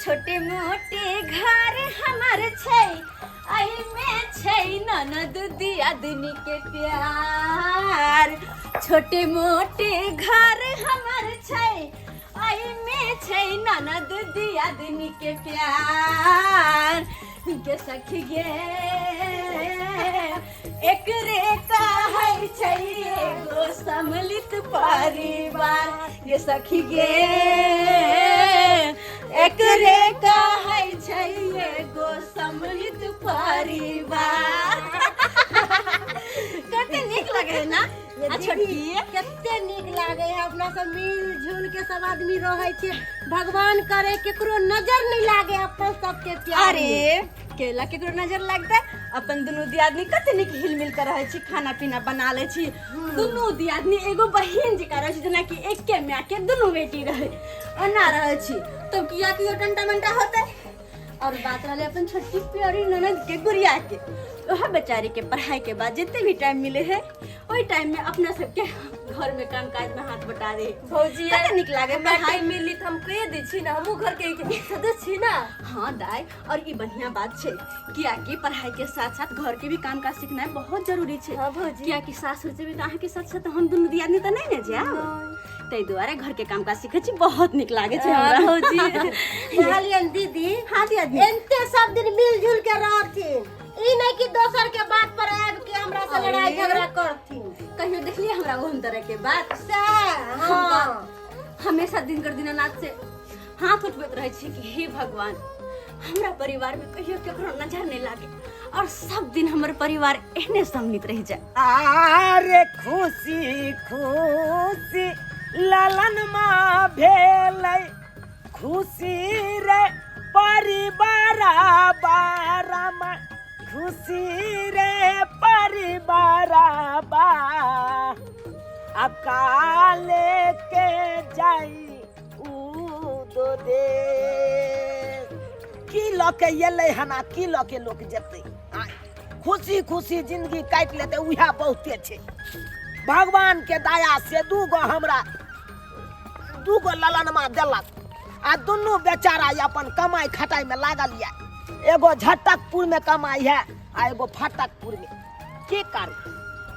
छोटे मोटे घर हमर छै, एहिमे छै ननद दियादनी के प्यार। छोटे मोटे घर हमर छै, एहिमे छै ननद दियादनी के प्यार। के सखी गे, एकरे कहै छै एगो सम्मिलित परिवार। गे सखी गे, एकरे कहै छै एगो सम्मिलित परिवार। कते नीक लगे है ना? आ छोटकी, कते नीक लागे है, अपना सब मिल जुल के सब आदमी रहे छे। भगवान करे केकरो नजर नहीं लागे अपन सबके प्यार। अरे केला केकरो नजर लगतै? अपन दुनू दियादनी कते नीक हिल मिल कर रहै छी, खाना पीना बना लै छी। दुनू दियादनी एगो बहिन जकाँ रहै छी, जेनाकि एके माय के दुनू बेटी रहै, ओना रहै छी। तब किया कियो टंटा मंटा होतै? और बात रहले अपन छोटकी प्यारी ननद के, गुड़िया के, वह बेचारी के पढ़ाई के बाद जितने भी टाइम मिले है, ओहि टाइम में अपना सबके घर में काम काज में हाथ बटा दे। भौजी, कते नीक लागे। हमरा पढ़ाई टाइम मिली तऽ हम कहि दै छी ने, हमहूँ घर के एक सदस्य छी ना। हाँ दाई, और ई बढ़िया बात छै, कियाकि पढ़ाई के साथ साथ घर के भी काम काज सीखनाइ बहुत जरूरी छै। हाँ भौजी। कियाकि सासुर जेबै तऽ अहाँके साथ साथ हम दुनू दियादनी तऽ नहि ने जायब, ताहि दुआरे घर के काम काज सीखै छी, बहुत नीक लागै छै हाँ हमरा। भौजी। कहलियन दीदी। हाँ दियादनी। एनते सब दिन मिलजुल के रहथिन, ई नहीं कि दोसर के बात पर आबि के हमरा से लड़ाई अरे। झगड़ा करथिन। कहियो देखलिए हमरा ओहन तरह के बात? से हाँ। हमेशा दिनकर दीनानाथ से हाथ उठबैत रहै छी कि हे भगवान, हमरा परिवार में कहियो केकरो नजर नहीं लागे और सब दिन हमर परिवार एहने सम्मिलित रह जाए। आरे खुशी खुशी ललन माँ भेलै, खुशी रे परिवार बारामा, खुशी रे परिवार बा। अकाले के जाई उ दो देश, की लऽ के एलै हन आ की लऽ के लोक जेतै? आँय, खुशी खुशी जिंदगी काटि लेतै उएह बहुते छै। भगवान के दया से दूगो हमरा दूगो ललनमा देलक आ दुनू बेचारा अपन कमाई खटाई में लागल यऽ। एगो झटकपुर में कमाई है आ एगो फटकपुर में। की करू,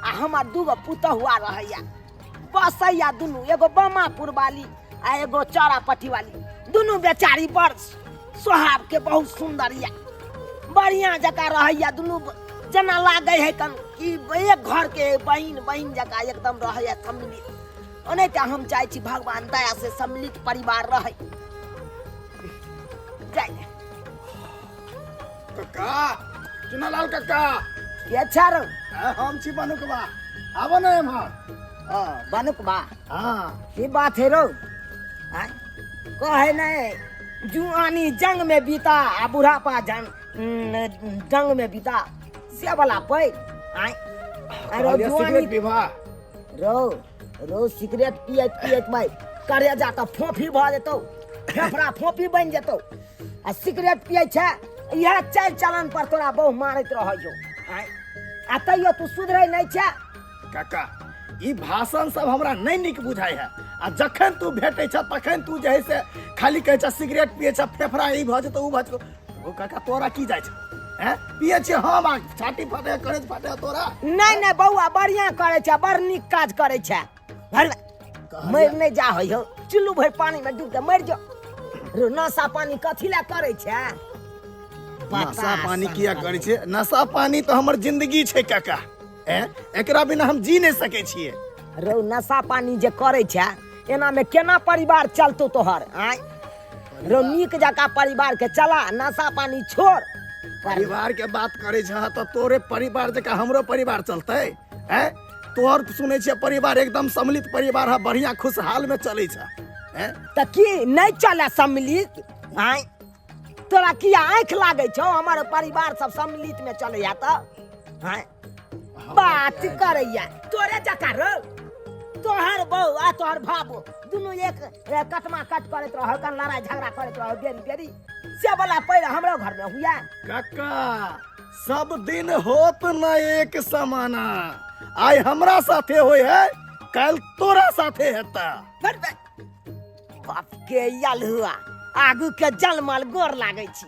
आ हमर दूगो पुतहुआ रहैया, बसैया दुनू, एगो बमापुर वाली आ एगो चौरापट्टी वाली। दुनू बेचारी बड़ स्वभाव के बहुत सुंदर यऽ, बढ़िया जकाँ रहैया दुनू। जेना लागै है कन कि एक घर के बहिन बहिन जकाँ एकदम रहैया सम्मिलित। ओनाहिते हम चाहै छी भगवान दया से सम्मिलित परिवार रहै। जाय। कक्का, चुनालाल कक्का। के छा रौ? हम छी बनुकबा, आबो ने एम्हर। हाँ, बनुकबा। हाँ। की बात है रौ? आँय? कहे नहीं जुआनी जंग में बीता आ बुढ़ापा जंग में बीता, से वाला पै। आँय? अरे कहलियै जुआनी सिगरेट विवाह रौ रौ, सिगरेट पियत पियत भाई करे जा तऽ फोफी भऽ जेतौ, फेफड़ा फोफी बनि जेतौ। आ सिगरेट पियै छै, इएह चालि चलन पर तोरा बहु मारैत रहै छौ। आँय? आ तैयो तू सुधरै नहि छै। काका, ई भाषण सब हमरा नहीं नीक बुझाइ है, आ जखन तू भेटै छ तखन तू जे है से खाली कहै छ सिगरेट पियै छ, फेफड़ा ई भऽ जेतौ ऊ भऽ जेतौ। ओ काका, तोरा की जाइ छ? हैं, पियै छियै हम आ छाती फटे करेज फटे तोरा? नहि नहि बौआ, बढ़िया करै छै, बड़ नीक काज करै छै। मरि नहि जा होइ हौ, चुल्लू भरि पानी में डूब के मरि जो। रो नशा पानी कथी लए करै छै? नशा पानी किया करै छै? नशा पानी तऽ हमर जिंदगी छै काका, हैं, एकरा बिना हम जी नहि सकै छियै। रौ, नशा पानी जे करै छै, एना में केना परिवार चलतौ तोहर? आँय रौ, नीक जकाँ परिवार के चला, नशा पानी छोड़। परिवार के बात करै छह तऽ तोरे परिवार जकाँ हमरो परिवार चलतै? हैं, तोहर सुनै छियै परिवार एकदम सम्मिलित परिवार है, बढ़िया खुशहाल में चलै छै। हैं? तऽ की नहि चले सम्मिलित? आँय, तोरा किया आँखि लागै छौ हमर परिवार सब सम्मिलित में चलैया तऽ? आँय, बात करैया तोरे जकाँ रौ। तोहर बहू आ तोहर बाबू दुनू एक कटमा कट करैत रह, कन लड़ाई झगड़ा करैत रह बेरी बेरी, से वाला पैर हमरो घर में हुआ। काका, सब दिन होत न एक समाना, आइ हमरा साथे होय है, काल्हि तोरा साथे हेता। बाप के यल हुआ, आगू के जलमल गोर लागै छी।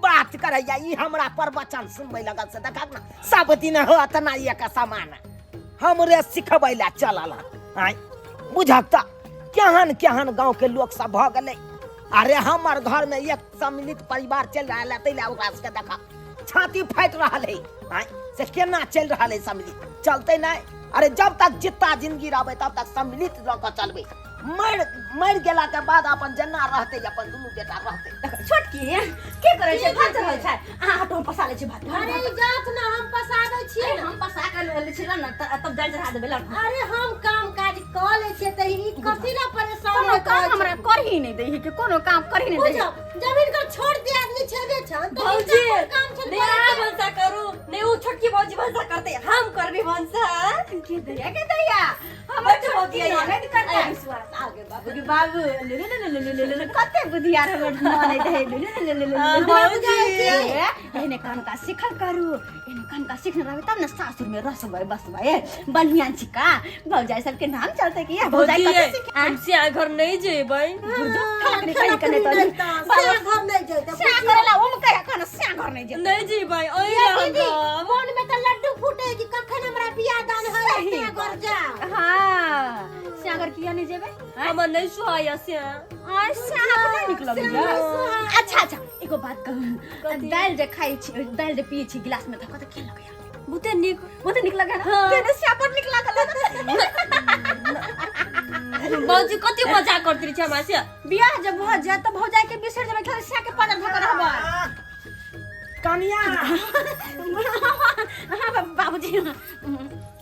बात करैया ई हमरा प्रवचन सुनबै लगल से देखक ना, सब दिन होत ना एक समान हमरे सिखबै ला चलल हन। आँय बुझक तऽ केहन केहन गाँव के लोक सब भऽ गेलै। अरे हमर घर में एक सम्मिलित परिवार चलि रहल है, ताहि ला ओकरा सबके देखा छाती फाटि रहल है। आँय से केना चलि रहल है सम्मिलित, चलते नहीं। अरे जब तक जितना जिंदगी रहबै तब तक सम्मिलित लऽ कऽ चलबै। मरि मरि गेला के बाद अपन जेना रहतै अपन दुनू बेटा रहतै। छोटकी के करै छै भात चढ़ल छै, अहाँ हटो हम पसा लै छी भात। अरे ई जात ना हम पसाबै छियै अरे हम पसा के लै छी ना तब दालि चढ़ा देबै ला। अरे हम काम काज कऽ लै छियै तऽ ई कथी ला परेशान कोनो होइत काम रहै हमरा छथिन? करही नहि दै है के, कोनो काम करही नहि दै है। बुझो जब हिनकर छोट दियादनी छेबे छन तऽ भौजी हिनकर कोन काम छन नहीं अहाँ भनसा करू, नहीं उ छोटकी भौजी भनसा करते, हम करबी भनसा। के दैया के दैया हमर बड्ड छोटकी भौजी ननद करतै। अरे विश्वास आ गेल बाबू। बाबू के बाबू ले ले ले ले ले ले ले कते बुधियार हमर ननद है। ले ले ले ले ले ले। भौजी। एहने काम काज सीखल करू, एहने काम काज सीखने रहबै तब ने सासुर में रसबै बसबै बढ़िया छिका भौजाई सबके नाम चलते कि भौजाई भौजी कते सीखे। हम सिया घर नहीं जेबै। खाना खाना कने पीना तो नहीं तऽ से घर नहीं जैते। स्या करेला ओम कहे खाना स्या घर नहीं जेतै। नहीं जेबै ओइ ये रहब। दीदी मन में तऽ लड्डू फूटे कि कखन हमरा बियाह दान होय सही से घर जा। हाँ स्या घर किया नहीं जेबै? हमर नहीं सुहाया सिया। आ स्या के नहीं निक लगैया। नहीं सुहाय। अच्छा अच्छा एगो बात कहू, दालि जे खाइ छी दालि जे पियै छी गिलास में धऽ कऽ तऽ केहन लगैया? बहुते नीक। बहुते नीक लगैया ना? हाँ। तेने स्या बड़ नीक लागल। भौजी कते मजा करते रहै छै हमरा से। बियाह जब भऽ जायत तऽ भौजाई के बिसरि जेबै, खाली स्या के पाजर धऽ कऽ रहबै। कनिया। हाँ बाबूजी।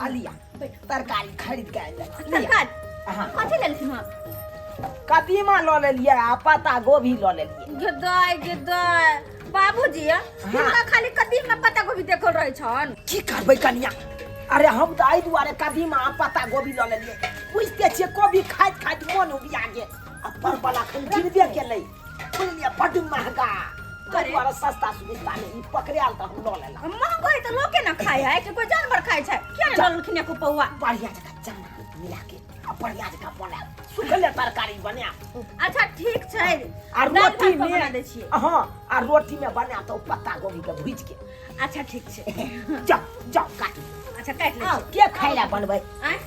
अलिया तरकारी खरीद के आनि लेलक। तरकारी हाँ। कथी लेलखिन हँ? कदीमा लऽ लेलियै आ पत्ता गोभी लऽ लेलियै। गेदाय गेदाय बाबूजी हिनका खाली कदीमा पत्ता गोभी देखल रहै छन। की करबै कनिया, अरे हम तऽ एहि दुआरे कदीमा आ पत्ता गोभी लऽ लेलियै, बुझिते छियै कोबी खाइत खाइत मोन उबिया गेल आ परवल अखन गिरबे केलै, बुझलियै बड्ड महगा, ताहि दुआरे सस्ता सुविस्ता नहि ई पकड़ायल तऽ हम लऽ लेलहुँ। महग है तऽ लोके ने खाइ है कि कोई जानवर खाइ छै? किया ने लऽ लेलखिन एको पौआ? बढ़िया जकाँ चना मिला के आ बढ़िया जकाँ बनायब, सुखले तरकारी बनायब। अच्छा ठीक छै। आ दालि रोटी भात पर बना में दै छियै। हाँ आ रोटी में बनायब तऽ ओ पत्ता गोभी के भूजि के। अच्छा ठीक छै। जाओ जाओ काटू। अच्छा काटि लै छी। के खाय ला बनबै? आँय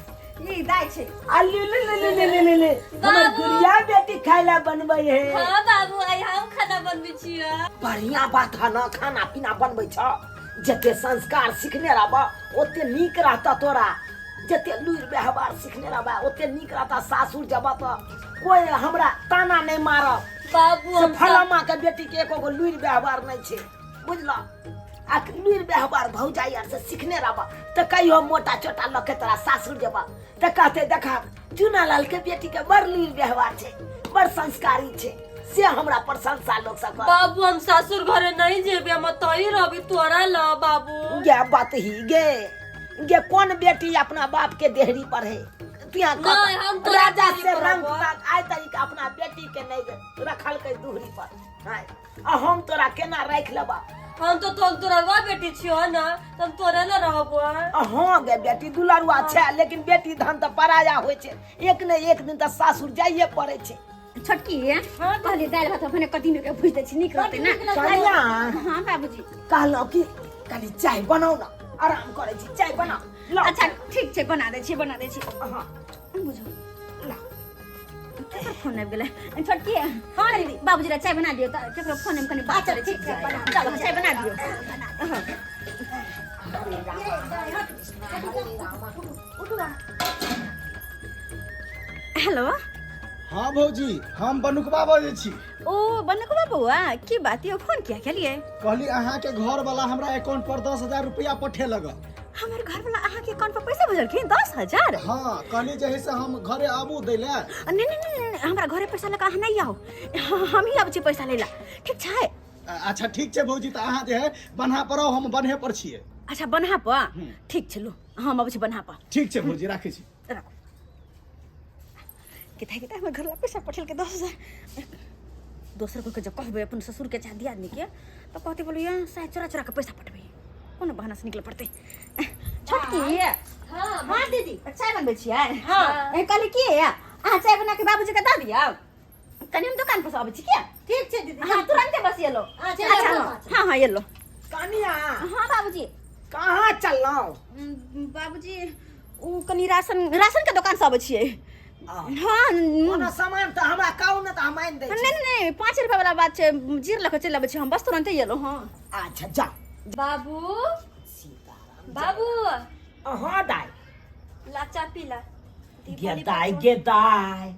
ई दाइ छै। आ ले ले ले ले ले ले ले ले हमर बाबू। गुड़िया बेटी खाय ला बनबै है। हाँ बाबू आइ हम खाना बनबै छियै। बढ़िया बात है ना, खाना पीना बनबै छ, जते संस्कार सीखने रहब ओते नीक रहता तोरा, जते लुरि व्यवहार सीखने रहब ओते नीक रहता। सासुर जब तऽ कोई हमरा ताना नहीं मारब बाबू। से हम फलामा के बेटी के एको गो लुरि व्यवहार नहीं छै, बुझल? आ लुरि व्यवहार भौजाई आर से सीखने रहब तऽ कहियो मोटा चोटा लऽ के तोरा सासुर जब तऽ कहते देखा चूनालाल के बेटी के बड़ लुरि व्यवहार छै, बड़ संस्कारी छै, से हमरा प्रशंसा लोग सब करत। बाबू हम सासुर घरे नहीं जेबे, हम तही रहबी तोरा ल बाबू। गे बात ही गे गे कौन बेटी अपना बाप के देहरी पर है? तिया नहीं, हम तोरा राजा देहरी से पर रंग रहबो। तक आइ तक अपना बेटी के नहीं रखल के दुहरी पर। हाँ, आ हम तोरा केना राखि लेबा? हम तो तोर दुलरुआ बेटी छियो ना, त हम तोरे ल रहबो। आ हाँ गे बेटी दुलरुआ छै, लेकिन बेटी धन तऽ पराया होइ छै, एक ने एक दिन तऽ सासुर जाइए पड़ै छै। छोटकी कहली दालि भात अपने कदीमे के भुजि दै छी, नीक रहतै ना? कनिया। हाँ बाबूजी। कहलहुँ कि कनि चाय बनाउ ना, आराम करै छी, चाय बनाउ लाउ। अच्छा ठीक छै, बना दै छी बना दै छी। हाँ बुझू ला। केकर फोन आबि गेलै? छोटकी। हाँ दीदी। बाबूजी ला चाय बना दियौ तऽ केकरो फोन आबि कनि बात करै छी। चलो चाय बना दियौ। हाँ। हेलो। हाँ भौजी हम बनुकबा बजै छी। ओ बनुकबा बौआ की बात यौ, फोन किया केलियै? कहली अहाँ के घर वाला हमरा अकाउंट पर 10,000 रुपया पठे लगल। हमर घर वाला अहाँ के अकाउंट पर पैसा भेजलखिन 10,000? हाँ कहली जे है से हम घरे आबू दै ले। नहीं नहीं नहीं नहीं, हमरा घरे पैसा लगा अहाँ नहीं आओ, हम ही आबै छी पैसा लै ला, ठीक छै? अच्छा ठीक छै भौजी, तऽ अहाँ जे है बन्हा पर आउ, हम बन्हे पर छियै। अच्छा बन्हा पर, ठीक छै लो हम अबै छी बन्हा पर। ठीक छै भौजी राखै छी। राखू। किता किता हमर घर ला पैसा पठेलकै 10,000। दोसर कोई के जब कहबै अपन ससुर के चाहे दियादनी के तऽ कहते बोलिए शायद चोरा चोरा के पैसा पठबै, कोनो बहाना से निकले पड़तै। छोटकी। हाँ हाँ दीदी। चाय बनबै छियै? हाँ। ए, कहली की अहाँ चाय बना के बाबूजी के दऽ दियौ, कनी हम दुकान पर से अबै छी किया ठीक छै दीदी। हाँ, तुरंते बस एलो। अच्छा, अच्छा। एलो। हाँ हाँ हाँ एलो। कनिया। हाँ बाबूजी। कहाँ चललहुँ? बाबूजी, उ कनी राशन राशन के दोकान से अबै छियै। हाँ। कोनो सामान तऽ हमरा कहू ने तऽ हम आनि दै छी। नहीं नहीं, 5 रुपया वाला बात छै, जीर लऽ के चलि अबै छी हम, बस तुरंते एलो। हाँ। अच्छा, जा। बाबू। सीताराम। बाबू। हाँ दाइ। ला, चा पीला। गे दाइ, गे दाइ,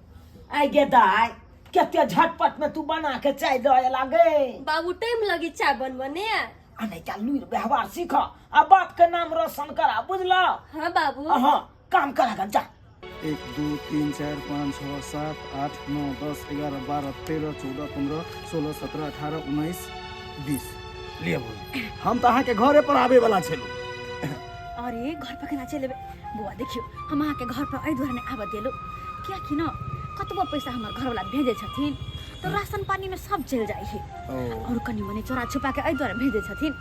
आइ गे दाइ, कते झटपट में तू बना के चाय दऽ लागे। बाबू, टाइम लगी चाय बनबने। आ नहीं क्या लूर व्यवहार सीख आ बाप के नाम रोशन करा, बुझल? हाँ बाबू। हाँ, काम करा, जा। 1, 2, 3, 4, 5, 6, 7, 8, 9, 10, 11, 12, 13, 14, 15, 16, 17, 18, 19, 20। लिअ भौजी, हम तऽ अहाँके घरे पर आबै वाला छलहुँ। अरे, घर पर केना चलि एबै बौआ? देखियौ, हम अहाँके घर पर एहि दुआरे नहि आबऽ देलहुँ कियाकि न कतबो पैसा हमर घरवला भेजै छथिन तऽ राशन पानीमे सब चलि जाइ है। ओ। और कनि मनि चोरा छुपा के एहि दुआरे भेजै छथिन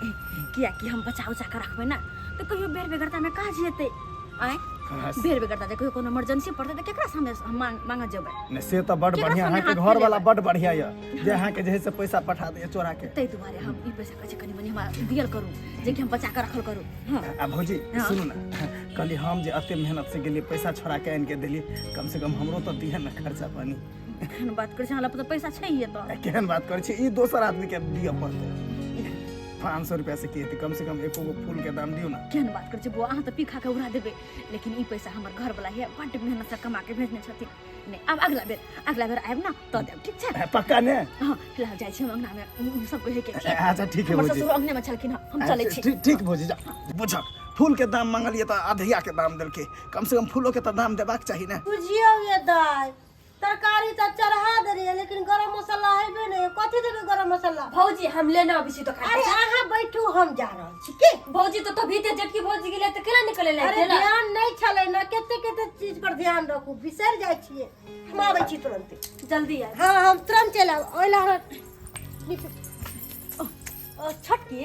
कियाकि हम बचा उचा के रखबै ने तऽ कहियो बेर बेगरतामे काज हेतै। आँय? हाँ, बेर बेगरता जे कहियो कोनो इमरजेंसी पड़तै तऽ केकरा सामने हम मांगऽ जेबै? नहि, से तऽ बड केकरा बढ़िया। सामने अहाँके हाथ घर वाला फैलेबै? बड बढ़िया यऽ जे अहाँके जे है से पैसा पठा दैया चोरा के। ताहि दुआरे हम ई पैसा कहै छी कनि मनि हमरा दियल करू, जेकि हम बचा के रखल करू। हाँ। आ भौजी। हाँ। सुनू ने, कहली हम जे एते मेहनत से गेलियै, पैसा छोड़ा के आनि के देलियै, कम से कम हमरो तऽ दिहे ने खर्चा पानी। केहन बात करै छी? हमरा लग तऽ पैसा छैहे तऽ। आ केहन बात करै छी? ई दोसर आदमी के दिअ पड़तै। 500 रुपया से की हेतै? कम से कम एको गो फूल के दाम दियौ ने। केहन बात करै छी बौआ? अहाँ तऽ पी खा के उड़ा देबै, लेकिन ई पैसा हमर घरवला है, बड्ड मेहनत से कमा के भेजने छथिन। नहि, आब अगला बेर आयब ने तऽ देब, ठीक छै? पक्का ने? हाँ, फिलहाल जाइ छी हम अंगनामे, सब कहै के ठीक। अच्छा, ठीक है। हमर भौजी। ससुर अंगने मे छलखिन हँ, हम चलै छी। ठीक ठीक भौजी, जा। बुझक, फूल के दाम मांगलियै तऽ अधिया के दाम देलकै। कम से कम फूलो के तऽ दाम देबाक चाही ने। बुझियौ ये दाइ, तरकारी तऽ चढ़ा देलियै, लेकिन गरम मसाला हेबे नहि। कथी देबै गरम मसाला? भौजी, हम लेने अबै छी दोकान। अरे, अहाँ बैठू, हम जा रहल छी की। भौजी, तो तभी ते जेठकी भौजी गेलै तऽ केना निकले? अरे, ध्यान नहि छलै ने। कते कते चीज पर ध्यान रखू, बिसरि जाइ छियै। हम आबै छी तुरन्ते। जल्दी आ। हाँ, हम तुरंत चलि आयब। ओहि लए अहाँ ओ छोटकी,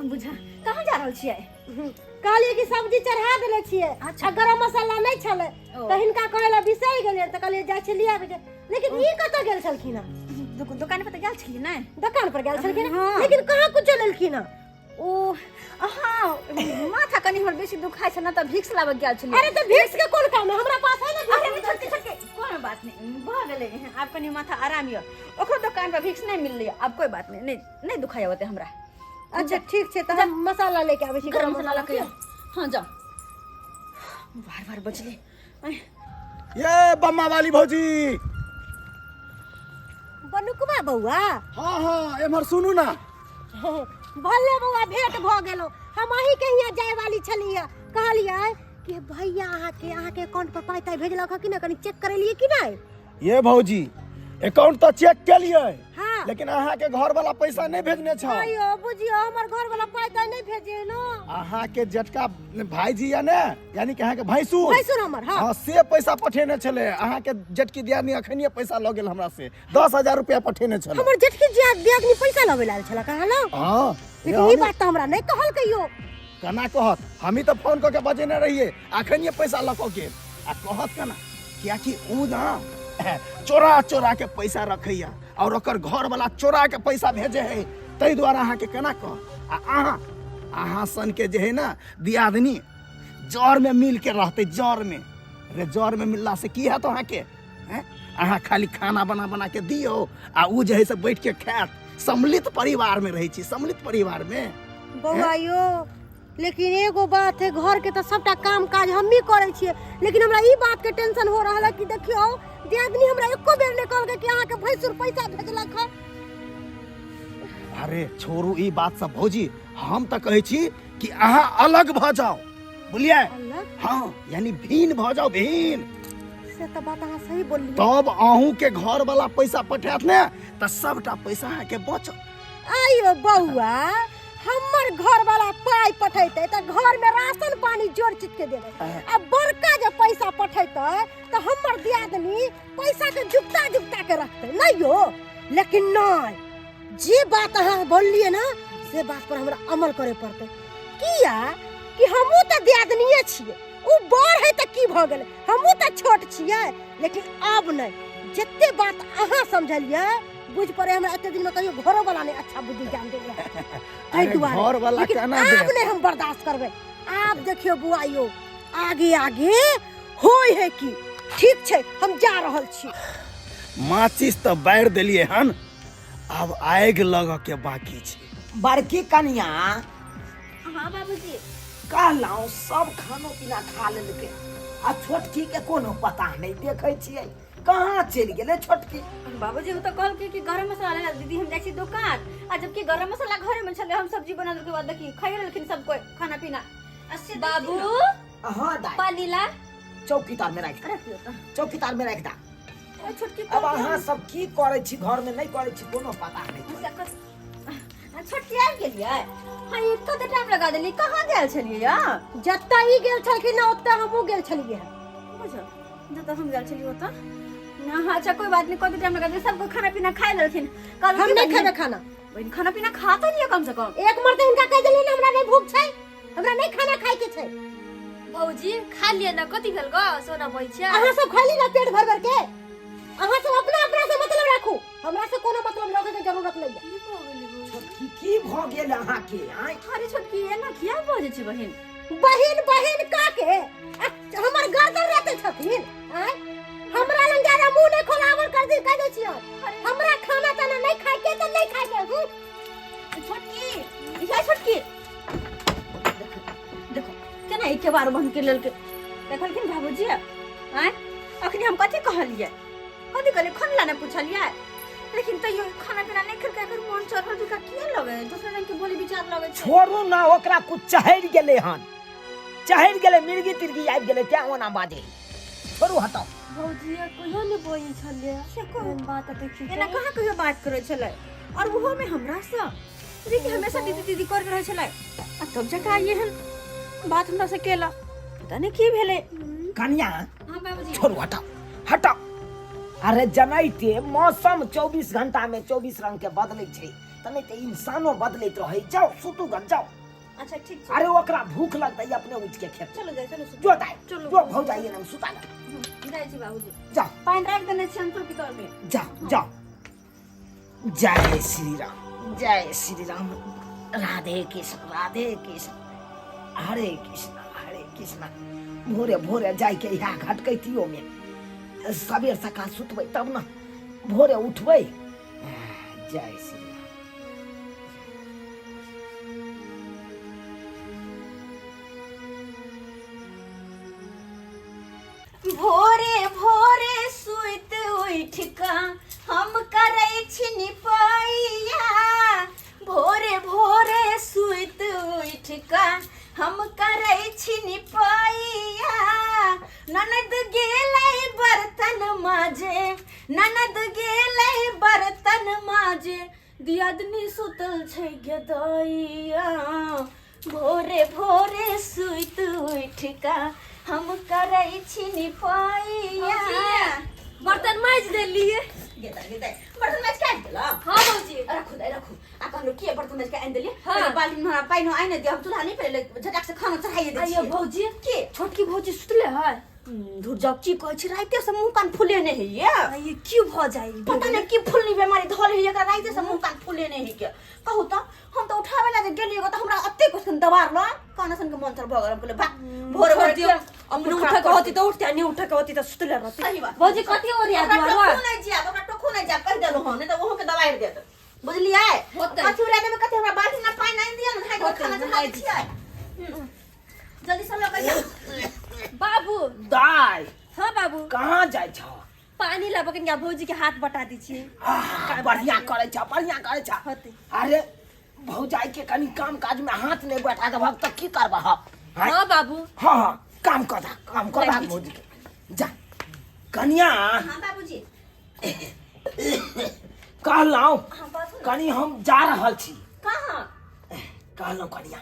बुझा, कहाँ जा रहल छियै? कहलियै कि सब्जी चढ़ा देने छियै। अच्छा। आ गरम मसाला नहि छलै। ओ। तऽ हिनका कहै लए बिसरि गेलियै, तऽ कहलियै जाइ छी लिअ आबै छै। लेकिन ई कतऽ गेल छलखिन हँ? दुकान पर तऽ गेल छलियै ने। दोकान पर गेल छलखिन हँ? हाँ। लेकिन कहाँ कुछो लेलखिन हँ? ओ हाँ, माथा कनि हमर बेसी दुखाइ छै ने, तऽ भिक्स लाबऽ गेल छलियै। अरे, तऽ भिक्स के कोन काम है? हमरा पास है ने। अरे नहीं, छोटकी छोटकी, कोनो बात नहीं, भऽ गेलै। आब कनि माथा आराम यऽ। ओकरो दोकान पर भिक्स नहि मिललै। आब कोइ बात नहीं, नहीं नहीं दुखाइ ओते हमरा। अच्छा, ठीक छै, तऽ हम मसाला लेके आबै छी। गरम मसाला लऽ के आउ। हाँ, जाओ। बार बार बजले। आँय, ये बम्मा वाली भौजी। बनुकबा बौआ। हाँ हाँ, एम्हर सुनू ना। भले बौआ, भेंट भऽ गेलो। हम अहीं के हियाँ जाय वाली छलियै। कहलियै कि भैया अहाँके अहाँके अकाउंट पर पाइ ताइ भेजलक हँ कि नहि, कनि चेक करेलियै कि नहि? ये भौजी, अकाउंट तऽ चेक केलियै। हाँ। लेकिन अहाँके घर वाला पैसा नहीं भेजने छल। अयो बुझियो, हमर घर वाला पाइ ताइ नहि भेजे न। अहाँके जेठका भाईजी या ने, यानी कि अहाँके भैंसुर। भैंसुर हमर, हाँ। हाँ, से पैसा पठेने छलै। अहाँके जेठकी दियादनी अखनिये पैसा लऽ गेल हमरा से, 10,000 रुपया पठेने छलै। हमर जेठकी दियादनी पैसा लबै लायल छलक अहाँ लग? हाँ। लेकिन ई बात तऽ हमरा नहि कहल कहियो। केना कहत? हमही तऽ फोन कऽ के बजेने रहियै। अखनिये पैसा लऽ कऽ गेल। आ कहत केना? कियाकि उ ना चोरा चोरा के पैसा रखैया और ओकर घर वाला चोरा के पैसा भेजे है, ताहि दुआरे अहाँके केना कहत? आ अहाँ अहाँ सन के जे है ना दियादनी जर में मिल के रहते, जर में रे जर में मिलला से की हैत अहाँके? हैं? अहाँ खाली खाना बना बना के दियौ आ उ जे है से बैठ के खायत। सम्मिलित परिवार में रहै छी, सम्मिलित परिवार में। बौआ यो, लेकिन एगो बात है, घर के तऽ सबटा काम काज हमही करै छियै, लेकिन हमरा ई बात के टेंशन हो रहल है कि देखियौ, दियादनी हमरा एको बेर नहि कहलकै कि अहाँके भैंसुर पैसा भेजलक हँ। अरे छोड़ू ई बात सब भौजी। हम तऽ कहै छी कि अहाँ अलग भऽ जाउ, बुझलियै? अलग? हाँ, यानी भिन्न भऽ जाउ, भिन्न। से तऽ बात अहाँ सही बोललियै। तब अहूँ के घर वाला पैसा पठायत ने, तऽ सबटा पैसा अहाँके बचत। आइयो बौआ, हमर घर वाला पाइ पठेतै तऽ घर में राशन पानी जोड़ चित के देबै, आ बड़का जे पैसा पठेतै तऽ हमर दियादनी पैसा के जुगता जुगता के रखतै। नहीं यो, लेकिन नहीं, जे बात अहाँ बोललियै ना, से बात पर हमरा अमल करे पड़तै, किया कि हमहूँ तऽ दियादनिये छियै। ओ बड़ है तऽ की भऽ गेलै, हमहूँ तऽ छोट छियै। लेकिन आब नहि, जते बात अहाँ समझलियै बुझ पड़े हमरा एते दिन में कहियो घरो वाला नहीं अच्छा बुद्धि ज्ञान देले ताहि अरे दुआरे घरवाला लेकिन केना आब देत? नहीं हम बर्दाश्त करबै आब देखियो बुआ यो आगे आगे होय है की ठीक छै हम जा रहल छी। माचिस तऽ बारि देलियै हन, आब आगि लगऽ के बाकी छै। बड़की कनिया। हाँ बाबूजी। कहलहुँ सब खानो पीना खा लेलकै आ छोटकी के कोनो पता नहि, देखै छियै कहाँ चलि गेलै छोटकी। बाबूजी ओ तऽ कहलकै कि गरम मसाला लेला दीदी, हम जाइ छी दोकान, आ जबकि गरम मसाला घरे में छलै, हम सब्जी बना देलकै, बाद देखी खाइयो लेलखिन सब कोई खाना पीना। आ से देखी बाबू। ना। हाँ दाई। पानी ला। चौकी तार में राखि दा। रख दियौ तऽ। चौकी तार में राखि दा। ओ छोटकी अब अहाँ सब की करै छी घर में, नहि करै छी कोनो पता नहि। छोटकी आबि गेलियै? हाँ, एतो तऽ टाइम लगा देली, कहाँ गेल छलियै या? जतऽ ई गेल छलखिन ना ओतऽ हमहूँ गेल छलियै। बुझल जतऽ हम गेल छलियै ओतऽ ना। हाँ अच्छा कोई बात नहीं, कते टाइम लगा देली, सबको खाना पीना खाइ लेलखिन। कहलहुँ हम कि नहि बहिन- खेबै खाना। बहिन खाना पीना खा तऽ लिअ कम से कम। एक मरते हिनका कहि देलियै ने हमरा नहि भूख छै, हमरा नहि खाना खाय के छै। भौजी खा लिअ ना, कथी भेल गो सोना बहिन? अहाँ सब खाली ना पेट भर भर के। अहाँ सब अपना अपना से मतलब राखू, हमरा से कोनो मतलब रखे के जरूरत नहीं है। की भऽ गेलै भौजी? छोटकी की भऽ गेल अहाँके आँय? अरे छोटकी एना किया बजै छै बहिन? बहिन बहिन का के आ, हमर गर्दन रहते छथिन आँय? हमरा लग ज्यादा मुंह नहीं खोलावल कर दी, कह दै छियै हमरा खाना ताना नहीं खाय के त नहीं खाय के। हूं। छोटकी या छोटकी देखो देखो केना एके बार बहन के लेलकै, देखलखिन बाबूजी? आँय अखनी हम कथी कहलियै, कथी कहलियै? खाना ला नहि पूछलियै, लेकिन तैयो खाना पीना नहि खेलकै, एकर मन चढ़ल बिका किया लगे, दोसर रंग के बोली विचार लगे छै। छोड़ू ना ओकरा, कुछ चढ़ि गेलै हन, चढ़ि गेलै, मिर्गी तिर्गी आबि गेलै तें ओना बाजै। छोड़ू, हटाउ। भौजी कहियो नहि बजै छलै से कोन एहन बात, देखी एना कहाँ कहियो बात करै छलै, और ओहो में हमरा से जे कि हमेशा दीदी दीदी कर रहै छलै, आ तब जका एहन बात हमरा से केला, पता नहि की भेलै। कनिया। हाँ बाबूजी। छोड़ू, हटाउ हटाउ। अरे जनैते मौसम 24 घंटा में 24 रंग के बदलै छै तऽ नहि तऽ इंसानो बदलैत रहै। जाउ सुतू गन जाउ। अच्छा ठीक छै। अरे ओकरा भूख लगतै, अपने उठि के खेतै। चलो जाय, चलो सुतू। जो दाइ। चलू। जो भौजाई लग सुता ले। जाइ छी बाबूजी। जाओ। पानि राखि देने छी हम चौकी तर में। जाओ जाओ। जय श्री राम, जय श्री राम, राधे कृष्ण राधे कृष्ण हरे कृष्ण हरे कृष्ण। भोरे भोरे जाइके इएह घटकैतियो में सबेर सकाल सुतबै तब ने भोरे उठबै। जय श्री राम। भोरे भोरे सुति उठि कऽ हम करै छी निपैया, भोरे भोरे सुति उठि कऽ हम करै छी निपैया, ननद गेलै बर्तन माजे, ननद गेलै बर्तन माजे, दियादनी सुतल छै गेदैया, भोरे भोरे सुति उठि कऽ हम करै छी निपैया। बर्तन माजि देलियै। गेदा गेदा बर्तन माजि के आनि देलऽ? हाँ भौजी। राखू दाइ राखू। आ कहलहुँ के बर्तन माजि के आनि देलियै? हाँ। पहिले बाल्टीमे हमरा पानि आनि दिअ, हम चूल्हा नहि पहिले झटाक से खाना चढ़ाइए दै आइयो छियै। भौजी। के? छोटकी भौजी सुतले है? धुर जाउ, की कहै छी, राइते से मुँह कान फुलेने है ये। आइयो की भऽ जाइ? पता नहि की फुलनी बेमारी धल है एकरा, राइते से मुँह कान फुलेने है के। कहू तऽ हम तऽ उठाबै ला जे गेलियै तऽ हमरा एते कुछ दबार ल कान सन के मन तर भऽ गेल, हम कहलियै बा भोर भोर दियौ। अपने उठे के होती तऽ उठते, आ नहि उठे के होती तऽ सुतले रहती। सही बात। भौजी कथी ओरिया ओकरा दुआर? टोकू नहि जायब, ओकरा टोकू नहि जायब, कहि देलहुँ हन, नहि तऽ ओहो के दबारि देत, बुझलियै? होतै। कथी उड़ा देबै कथी? हमरा बाल्टी में पानि आनि दिअ ने, नहाय के होतै, खाना चढ़ा दै छियै। जल्दी सब लऽ के जाउ। बाबू। दाइ। हाँ बाबू। कहाँ जाइ छह? पानी लाबऽ कनिका भौजी के हाथ बटा दै छियै। आह, बढ़िया करै छह, बढ़िया करै छह। होतै। अरे भौजाई के कनी काम काज में हाथ नहीं बैठा देबहक तऽ की करबहक? आँय? हाँ बाबू। हाँ हाँ, काम कर दा, काम कर दा भौजी के। जा कनिया। हाँ बाबूजी। कहलहुँ हाँ बाजू ने। कनी हम जा रहल छी। कहाँ? कहलहुँ कनिया,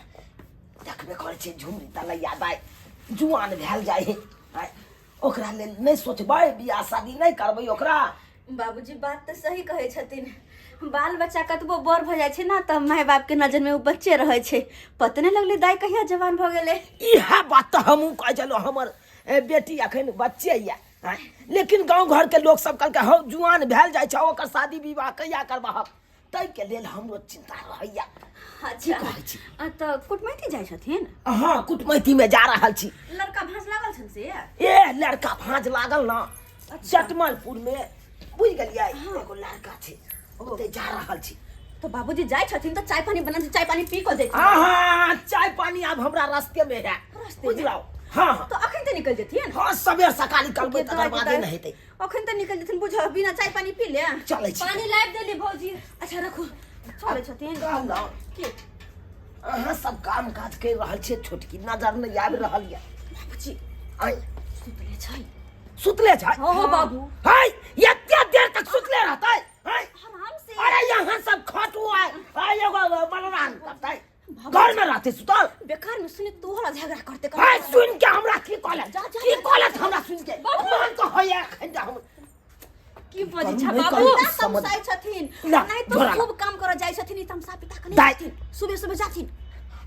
देखबे करै छी झुमरी तलैया दाइ जुआन भेल जाइ है, आँय, ओकरा लेल नहि सोचबै? बियाह शादी नहि करबै ओकरा? बाबूजी बात तऽ सही कहै छथिन, बाल बच्चा कतबो बड़ भऽ जाइ छै ने तऽ माय बापके नजरमे ओ बच्चे रहै छै। पते नहि लगलै दाइ कहिया जवान भऽ गेलै। इएह बात तऽ हमहूँ कहै छलहुँ, हमर बेटी अखन बच्चे यऽ। आँय? लेकिन गाँव घरके लोक सब कहलकै हौ जुआन भेल जाइ छै ओकर शादी विवाह कहिया करबाहक ताहिके लेल हमरो चिन्ता रहैया। अच्छा। कहै छी? तऽ कुटमैती जाइ छथिन? हँ, कुटमैतीमे जा रहल छी। लड़का भाँज लागल छनि से? ए लड़का भाँज लागल ना चटमलपुर में, बुझि गेलियै? एगो लड़का छै, ओतै जा रहल छी। तऽ बाबूजी जाइ छथिन तऽ चाय पानी बना, चाय पानी पी कऽ जेथिन। हाँ, चाय पानी आब हमरा रास्ते में है। रास्ते में? बुझलौ? हाँ हाँ। तऽ अखन तऽ निकल जेथिन? हाँ, सबेर सकाल निकलबै तकर बादे ने हेतै। अखन तऽ निकल जेथिन, बुझ बिना चाय पानी पी ले। चलै छी। पानी लाबि देली भौजी। अच्छा रखू, चलै छथिन। कहलहुँ की अहाँ सब काम काज करि रहल छियै, छोटकी नजर नहि आबि रहल यऽ। बाबूजी आँय? सुतले छै। सुतले छै? हो बाबू। हाय, एते देर तक सुतले रहतै? हाय? आराम से। अरे यहाँ सब खटू आय आय एगो बलराम करतै घर में रहते सुतल। बेकार में सुनी तोहरा झगड़ा करते। हाय, सुन के हमरा की कहले? जा, जा, की जा। कहले हमरा सुन के मन तो होइए एखन जे हम की बजै करू छ नहि बाबू? करू, ना समझ- तमसाइ छथिन। ना, नहीं तो झोरा ला। खूब काम करऽ जाइ छथिन, ई तमसा पिता के नहीं दाइ। जाथिन, सुबह सुबह जाथिन।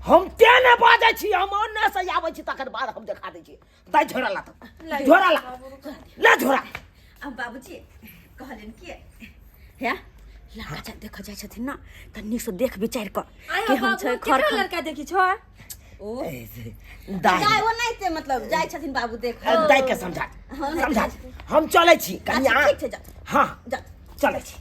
हम ते ने बाजै छी, हम ओन्ने से आबै छी तकर बाद हम देखा दै छी। दाइ झोरा ला, तऽ झोरा ला, ला झोरा। अब बाबूजी कहलनि कि हे लड़का जब देखऽ जाइ छथिन ना तऽ नीकसँ देख विचारि कऽ आयो केहन बाबू, छै केकरा खर लड़का देखी छो? ओ दाइ जाय ओ नहीं ते मतलब जाइ छथिन बाबू देख। दाइ के समझा हाँ, नहि समझा, हम चलै छी कनिया। अच्छा, ठीक छै, जा। हाँ जा। चलै छी।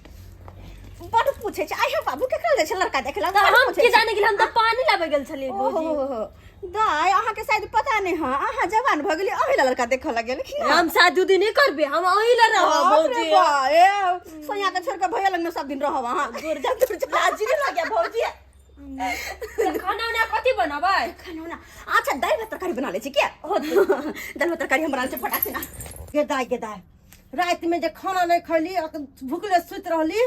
बड पूछै छै, आइ बाबू केकरा जाइ छै लड़का देखे ला? तऽ बड हम पूछै की छै। जाने गेल, हम तऽ पानी लाबे गेल छलियै ओहो भौजी। हो हो दाइ, अहाँके शायद पता नहि है, अहाँ जवान भऽ गेलियै अही ला लड़का देखऽ लगेल। हम शादी उदी नहीं करबे, हम ओही ला रहब बाप रे भौजी। बा, ए सोनिया के छोड़ के भैया लग में सब दिन रहब अहाँ। दूर जा, दूर जा, लाज नहीं लगे भौजी? तऽ खाना उना कथी बनबै? खाना उना अच्छा दालि भात तरकारी बना लै छी। किया दालि भात तरकारी हम बना लै छी फटाक से ना। गे दाइ, गे दाइ, रातिमे जे खाना नहि खैली, भुखले सुति रहली,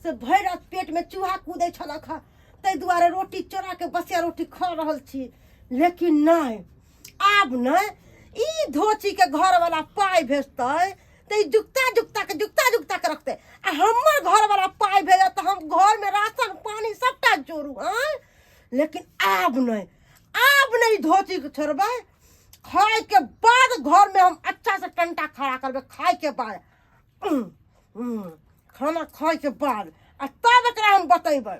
से भरि राति पेटमे चूहा कूदै छलक हँ, ताहि दुआरे रोटी चोरा के बसिया रोटी खा रहल छी। लेकिन नहि, आब नहि, ई धोची के घरवाला पाइ भेजतै तऽ ई जुगता जुगता के जुगता जुगता के रखतै, आ हमर घरवाला पाइ भेजत तऽ हम घरमे राशन पानी सबटा जोड़ू। आँय, लेकिन आब नहि, आब नहि धोती के छोड़बै। खाय के बाद घर में हम अच्छा से टंटा खड़ा करबै। खाय के बाद, खाना खाय के बाद, आ तब एकरा हम बतेबै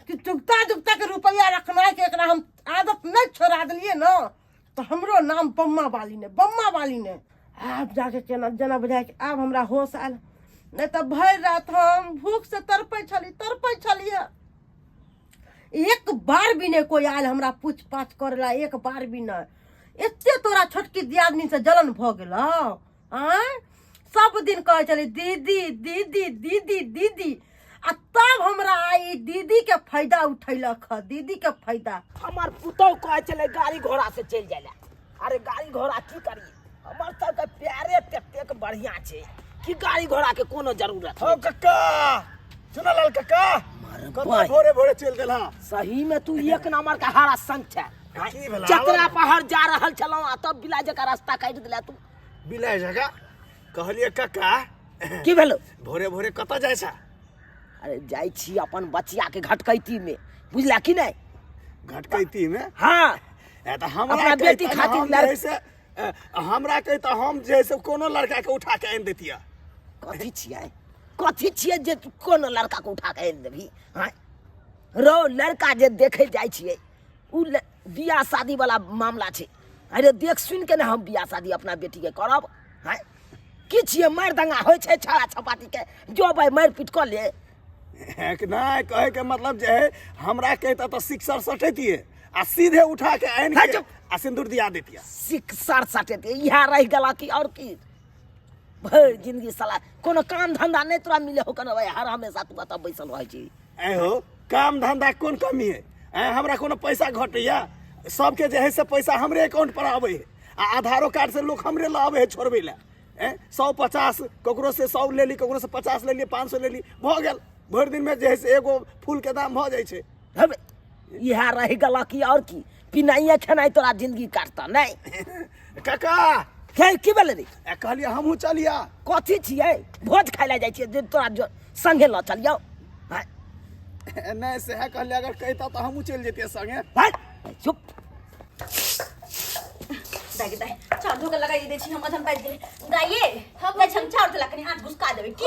कि जुगता जुगता के रुपैआ रखनाइ के एकरा हम आदत नहीं छोड़ा देलियै ना तऽ हमरो नाम बम्मा वाली ने, बम्मा वाली ने। आब जाके केना जेना बुझाइ कि आब हमरा होश आयल, नहि तऽ भरि रात हम भूख से तड़पै छली, तड़पै छलियै। एक बार भी नहीं कोई आयल हमरा पूछ पाछ करे ला, एक बार भी नहीं। एते तोरा छोटकी दियादनी से जलन भऽ गेलौ? आँय, सब दिन कहै छली दीदी दीदी दीदी दीदी, आ तब हमरा आइ ई दीदी के फायदा उठैलक ह, दीदी के फायदा। हमर पुतहु कहै छलै गाड़ी घोड़ा से चलि जाइ लए। अरे गाड़ी घोड़ा की करी, हमर सबके प्यारे ततेक बढ़िया छै कि गाड़ी घोड़ा के कोनो जरूरत हौ कक्का, चुनालाल कक्का, कतऽ भाई। भोरे भोरे चलि देलहा? सही में तू एक नंबर के हरा संग छै। की भेला? चतरा पहाड़ जा रहल छलहुँ आ तब बिलाइ जकाँ रास्ता काटि देला तू। बिलाइ जकाँ कहलियै कक्का। की भेलो? भोरे भोरे कतऽ जाइ छ? अरे जाइ छी अपन बचिया के घटकैती में, बुझला कि नहीं? घटकैती में? हाँ। ए तऽ हमरा अपना बेटी कहितऽ ने खातिर हम जे से, हमरा कहितऽ हम जे से कोनो लड़का के उठा के आनि दैतियै। कथी छियै, कथी छियै जे तू कोनो लड़का के उठा के आनि देबही? हाँ रौ, लड़का जे देखे जाइ छियै उ बियाह शादी वाला मामला छै। अरे देख सुन के ने हम बियाह शादी अपना बेटी के करब। हाँ की छियै, मारि दंगा होइ छै छड़ा छपाती के, जो भाई मारि पीट कऽ ले। एक नहि, कहै के मतलब जे है हमरा कहितऽ तऽ सिक्सर सटैतियै आ सीधे उठा के आनि है के चुप। आ सिंदूर दिया दैतियै। सिक्सर सटेतियै, इएह रहि गेला कि और की? भरि जिंदगी साला कोनो काम धंधा नहि तोरा मिले हो कोनो, हर हमेशा तू कतऽ बैसल रहै छी। ऐ हो, काम धंधा कोन कमी है? ऐ हमरा कोनो पैसा घटैया? सबके जे है से पैसा हमरे अकाउंट पर आबै है, आ आधारो कार्ड से लोग हमरे लऽ आबै है छोड़बै लए। ऐ 150 ककरो से 100 लेली, ककरो से 50 लेली, 500 लेली, भऽ गेल। भरि दिन में जे है से एगो फूल के दाम भऽ जाइ छै। हेबे, इएह रहि गेला कि और की? पिनाइए खेनाइ तोरा जिंदगी काटता नहि। काका। हे, की भेलै रे? ए कहलियै हमहूँ चलिया। कथी छियै, भोज खाइ लए जाइ छियै जे तोरा संगे लऽ चलियौ? हाँ? नहि, सएह कहलियै, अगर कहिता तऽ हमहूँ चलि जैतियै संगे। भाइ, चुप। दाइ दाइ चाउर धोके लगाइ दै छी हम अधन बाजि गेलै दाइये हम जाइ छी हम चाउर धोला कनि आँच घुसका देबै की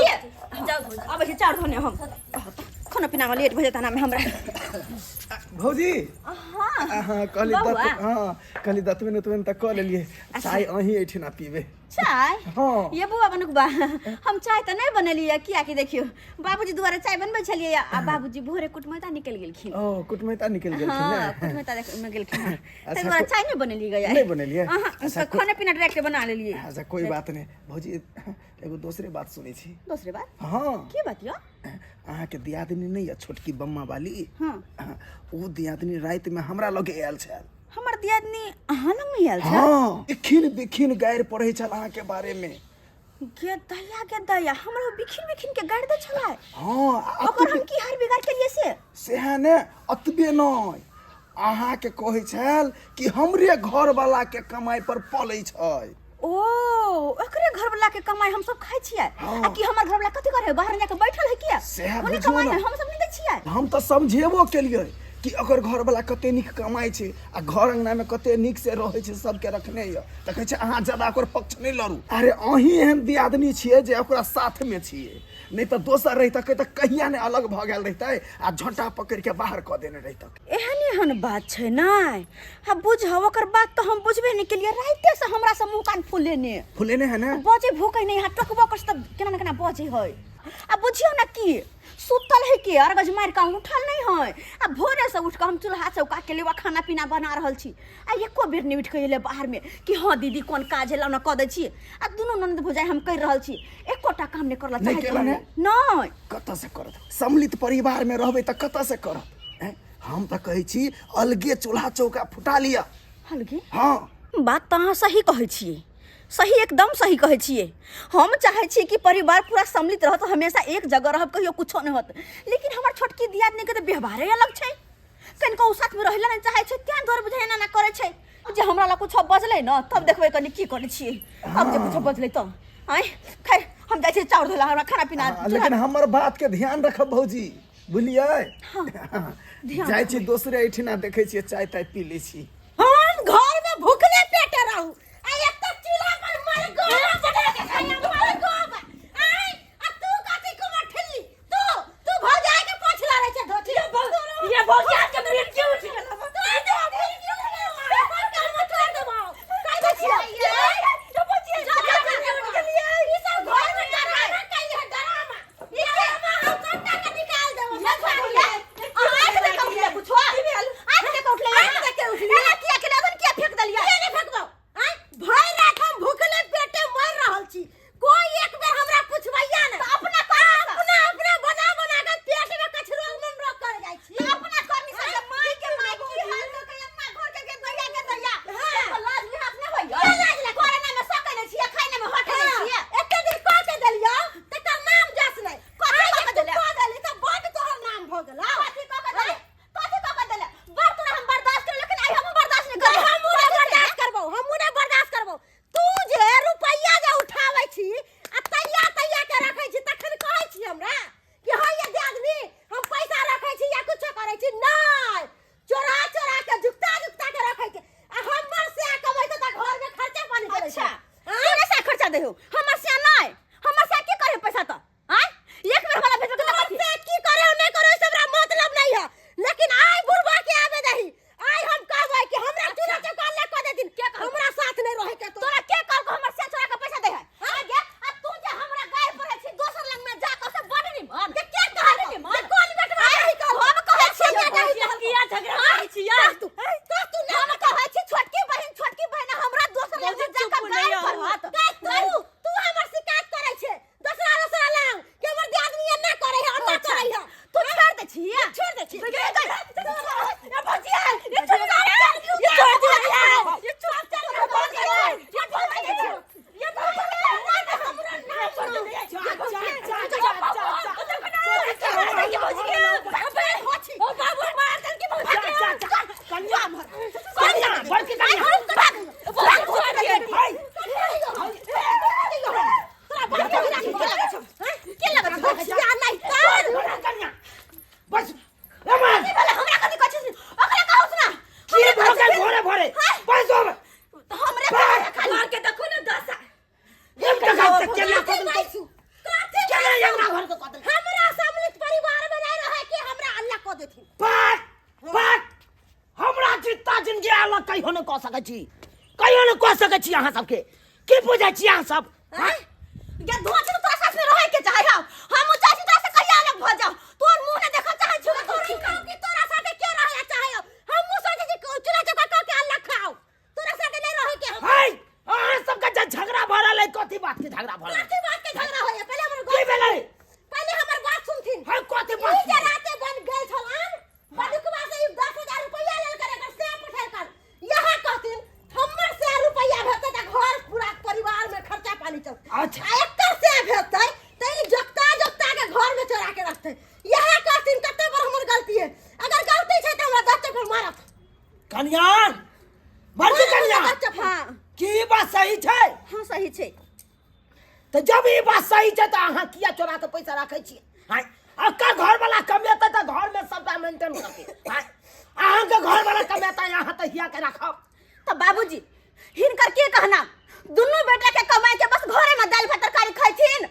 जाउ भौजी। अबै छी चाउर धोने हम खाना पीनामे लेट भऽ जेतै एनामे हमरा भौजी हाँ हाँ कहली बौआ। दत हाँ कहली दतबेन उतबेन तऽ कऽ लेलियै चाय अहीं एहिठिना पीबै चाय हाँ। ये बौआ बनुकबा हम चाय तऽ नहि बनेलियै कियाकि देखियौ बाबूजी दुआरे चाय बनबै छलियै आ बाबूजी भोरे कुटमैता निकलि गेलखिन ओ कुटमैता निकलि गेलखिन हाँ ने कुटमैता में गेलखिन हँ। अच्छा, ताहि दुआरे चाय नहि बनेलियै गया नहि बनेलियै? अहाँ अच्छा, खाना पीना डायरेक्ट बना लेलियै अच्छा कोई बात नहि भौजी एगो दोसरे बात सुनै छी दोसरे बात हाँ की बात यौ अहाँके दियादनी नहि यऽ छोटकी बम्मा वाली हाँ। हाँ, ओ दियादनी रातिमे हमरा लगे आयल छल हमर दियादनी अहाँ लग में आयल छल हाँ बिखिन बिखिन गारि पढ़ै छल अहाँके बारेमे गे दया गे दया हमरा ओ बिखिन बिखिन के गारि दै छलै हाँ आ ओकर हम की हार बिगाड़ केलियै से सएह ने अतबे नहि अहाँके कहै छल कि हमरे घरवाला के कमाइ पर पलै छै ओ ओकरे घरवाला के कमाई हम सब खाइ छियै हाँ। आ कि हमर घरवाला कथी करे बाहर जाके बैठल है किया सएह ओने बुझियौ कमाई ने। है हम सब नहि दै छियै हम तऽ समझेबो केलियै कि ओकर घरवाला कते नीक कमाइ छै आ घर अंगनामे कते नीक से रहै छै सबके रखने यऽ तऽ कहै छै अहाँ ज्यादा ओकर पक्ष नहि लड़ू अरे अहीं एहन दियादनी छियै जे ओकरा साथमे छियै नहि तऽ दोसर रहितै तऽ कहिया ने अलग भऽ गेल रहितै आ झोंटा पकड़ि के बाहर कऽ देने रहितै एहन एहन बात छै नहि आ बुझब ओकर बात तऽ हम बुझबे नहि केलियै राइते से हमरा से मुँह कान फुलेने फुलेने है ने बजै भूकै नहि यहाँ टकबो कर तऽ केना ने केना बजै है आ बुझियौ ने की सुतल है के अरगज मारि कऽ उठल नहि है आ भोरे से उठ कऽ हम चूल्हा चौका के लेवा खाना पीना बना रहल छी आ एको बेर नहि उठि कऽ एलै बाहरमे कि हँ दीदी कोन काज एलौ ने कऽ दै छी आ दुनू ननद भौजाइ हम करि रहल छी एकोटा काम नहि करल नहि चाहैत केलनि रहै। नहि कतऽ से करत सम्मिलित परिवारमे रहबै तऽ कतऽ से करत ऐं? हम तऽ कहै छी अलगे चूल्हा चौका फुटा लिअ अलगे हँ बात तऽ अहाँ सही कहै छियै सही एकदम सही कहै छियै हम चाहै छियै कि परिवार पूरा सम्मिलित रहत हमेशा एक जगह रहब कहियो कुछो नहि होत लेकिन हमर छोटकी दियादनीके तऽ व्यवहारे अलग छै कनिको ओ साथमे रहै लए नहि चाहै छै तें दुआरे बुझाइ एना एना करै छै जे हमरा लग कुछो बजलै ने तब देखबै कनि की करै छियै अब जे कुछो बजलै तब आँय खैर हम जाइ छियै चाउर धोला हमरा खाना पीना हँ, लेकिन हमर बात के ध्यान रखब भौजी बुझलियै ध्यान जाइ छी दोसरे एहिठिना देखै छियै चाय ताय पी लै छी हम घर में भूखले पेटे रहू आ एक तो चूल्हा पर मर गोबा बना के खाया मर गोबा आय आ तू कथी कुमार ठिल्ली तू तू भौजाई के पोछ लारे छै धोती ये भौजी के पेट क्यों उठ गेल कोई एक बेर हमरा पुछबैया ने अपना अपना अपना बना बना के पेट में कचरो मन रोक कर जाइ छी अपना करनी से जे माय के माय की हाल के के अम्मा घर के के दैया के दैया देखो लाज लिहाज नहि होइया लाज ले कोरोना में सकै नै छियै खाइने में हटै नै छियै एते दिन कह के देलियौ तकर नाम जस नहि कथी कह के देले? कह देली तऽ बड तोहर नाम भऽ गेलौ कथी कह के देले कथी कह के देले बड़ तोरा हम बर्दाश्त कर लेकिन आइ हम बर्दाश्त नहि करब हमहूँ नहि बर्दाश्त करबौ हमहूँ नहि बर्दाश्त करबौ तू जे रुपैआ जे उठाबै छी आ तैया तैया के रखै छी तखन कहै छी हमरा कि हँ ये आदमी हम पैसा रखै छी या कुछो करै छी नहि चोरा चोरा के जुगता जुगता के रखै छी आ हमर से कमैत तऽ घर में खर्चा पानी करै अच्छा छै तोरे से खर्चा देहो हमर से नहि हमर से की करे पैसा तऽ आय एक बेर हमरा भेजबे तोहर से की करे हो नहीं करे से हमरा मतलब नहीं है लेकिन आइ बुढ़वा के आबे दही आइ हम कहबै कि हमरा चूल्हा चौका ले कऽ देथिन हमरा साथ नहीं रहे के तोरा के कहलको हमर से चोरा के पैसा दे है आ गे आ तू जे हमरा गाय पर छी दोसर लंग में जा के से बड निमन के के कहलको निमन कोन बेटवा नहीं कहलको हम कहै छी बेटा ही कहलको। किया झगड़ा करै छी यार तू तो तू हम कहै छी छोटकी बहिन हमरा दोसर लंग में जा के चुप गाय नहि पर होत। तू तू हमर शिकायत करै छै दोसरा दोसरा लंग कि हमर दियादनी एना करे है ओना करे है तू छोड़ दे छी छोड़ दे छी ये भौजी ये छोड़ दे ये छोड़ दे ये छोड़ दे भौजी ये भौजी ये के लगत बस बात हमरा जितना जिंदगी अलग कहियो नहि कऽ सकै छी, कहियो नहि कऽ सकै छी। अहाँ सबके की बुझै छी अहाँ सब? आँय? गे धोआ छी, तोरा साथ में रहै के चाहे हम। हम चाहै छी तोरा से कहिया अलग भऽ जाउ, तोर मुंह ने देखऽ चाहै छी। तोरी कहू कि तोरा साथे के रहला चाहे? हमहूँ सोचै छी चूल्हा चौका कऽ के अलग खाओ, तोरा साथे नहीं रहे के हम। है, अहाँ सबके जे झगड़ा भऽ रहल है, कथी बात के झगड़ा भऽ रहल है? कथी बात के झगड़ा होइए? पहिले हमर की गप, भेलै? पहिले हमर बात सुनथिन। है, कथी ई बात? जे राते बन गेल छलन बनुकवा से, ई 10,000 रुपैया लेल कर एकर से पठेल कर। यहाँ कहथिन हमर से रुपैया भेटतै तऽ घर पूरा परिवार में खर्चा पानी चलतै। अच्छा। आ एकर से भेटतै तऽ ई जोगता जोगता के घर में चोरा के रखतै। यहाँ कहथिन कते पर हमर गलती है? अगर गलती छै तऽ हमरा 10 चप्पल मारत। कनिया मर्जी, कनिया। 10 चप्पल। हाँ। की ई बात सही छै? हाँ, सही छै। तऽ जब ई बात सही छै तऽ अहाँ किया चोरा के पैसा राखै छियै? आँय, अक्का घर वाला कमेतै तऽ घर में सबटा मेंटेन करतै। आँय, अहाँके घर वाला कमेतै, अहाँ तऽ हिया के राखब। तऽ बाबूजी, हिनकर के कहना, दुनू बेटा के कमाई के बस घरे में दालि भात तरकारी खाइथिन,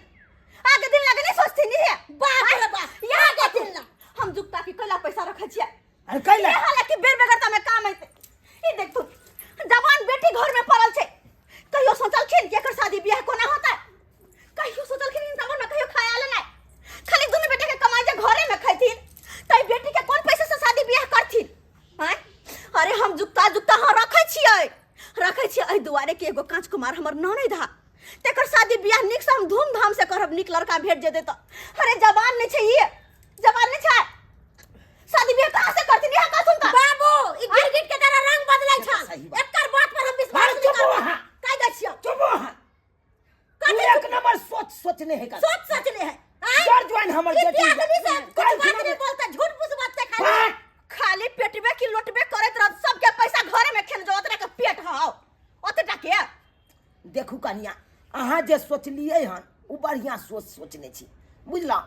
आगे दिन लगे नहीं सोचथिन हे? बाप रे बाप, यहाँ कहथिन ला हम जुगता की कैला पैसा रखै छियै? अरे कैला? ये हालांकि बेर बेगरता में काम अइते। ई देख तू, जवान बेटी घर में पड़ल छै, कहियो सोचलखिन कि एकर शादी बियाह कोना होतै? कहियो सोचलखिन? इन सबन में कहियो ख्याल नहि, खाली दुनू बेटा के कमाई जे घरे में खैथिन, त ई बेटी के कोन पैसा से शादी बियाह करथिन? आँय, अरे हम जुगता जुगता हाँ रखै छियै, रखै छियै एहि दुआरे कि एगो काँच कुमार हमर ननैद हा, तेकर शादी बियाह नीक से हम धूमधाम से करब, नीक लड़का भेट जेतै तऽ। अरे जवान नहि छै, ई जवान नहि छै, शादी बियाह कहाँ से करथिन? यहाँ कहथुन तऽ बाबू, ई गिरगिट के तरह रंग बदलै छल। सही बात। एकर बात पर हम विश्वास अरे नहीं चुप करब। अहाँ। कहि दै छियौ। चुप अहाँ। तू कथी? एक नंबर सोच सोचने है का? सोच सोचने है, आँय? जर ज्वाइन हमर ई बेटी आदमी से कुछ काल्हि बात खिना नहीं बोलता, झूठ फूस बात से खाली। बात। खाली पेटबे की लोटबे करैत रहत, सबके पैसा घरे में खेल जो, ओतरा के पेट हौ ओतेटा के। देखू कनिया, अहाँ जे सोचलियै हन ओ बढ़िआँ सोच सोचने छी, बुझलहुँ?